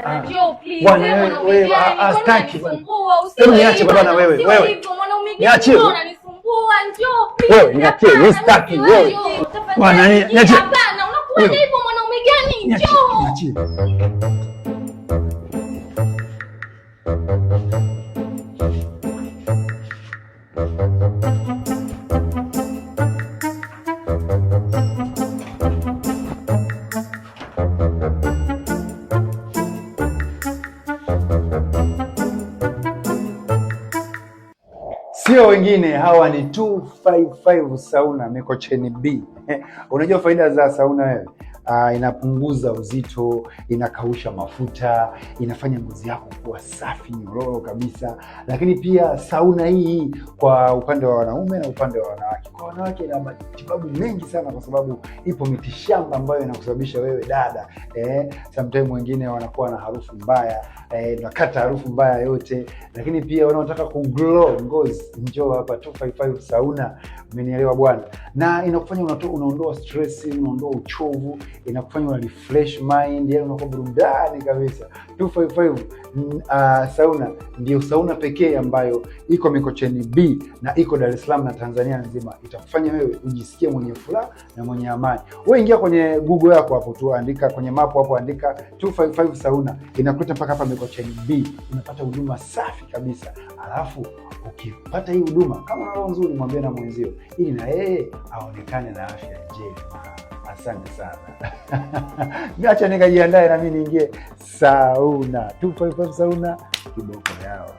Ah. Njoo please. Bwana, Wewe wewe, mwanaume wewe, gani? ah, ah, Mbona sitaki, bwana. unanisumbua? Hebu Usiwe niache hivyo, bwana, wewe, usiwe wewe. hivyo, mwanaume gani? Niache. Mbona unanisumbua? Njoo please. Wewe, niachie, mimi Hapana, sitaki, mimi siwezi. wewe. Njoo, tafadhali. Bwana, niachie. Hapana, unakuwa Wewe. hivyo mwanaume gani? Niachie, Njoo. niachie. Sio wengine hawa ni 255 Sauna Mikocheni B. Unajua faida za sauna wewe? Inapunguza uzito, inakausha mafuta, inafanya ngozi yako kuwa safi nyororo kabisa. Lakini pia sauna hii kwa upande wa wanaume na upande wa wanawake. Kwa wanawake ina matibabu mengi sana, kwa sababu ipo mitishamba ambayo inakusababisha wewe dada, sometimes wengine wanakuwa na harufu mbaya, nakata harufu mbaya yote. Lakini pia wanaotaka kuglow ngozi, njoo hapa 255 Sauna, umenielewa bwana? Na inakufanya unaondoa stress, unaondoa uchovu, inakufanya una refresh mind, yani unakuwa burudani kabisa. 255 Sauna ndio sauna pekee ambayo iko Mikocheni B na iko Dar es Salaam na Tanzania nzima. Itakufanya wewe ujisikie mwenye furaha na mwenye amani. Wewe ingia kwenye Google yako hapo tu, andika kwenye map hapo, andika 255 Sauna, inakuleta mpaka hapa Mikocheni B, unapata huduma safi kabisa. Alafu ukipata hii huduma, kama una roho nzuri, mwambie na mwenzio ili na yeye aonekane na afya njema. Asante sana. Acha nikajiandae na mimi niingie sauna. 255 Sauna, kiboko yao.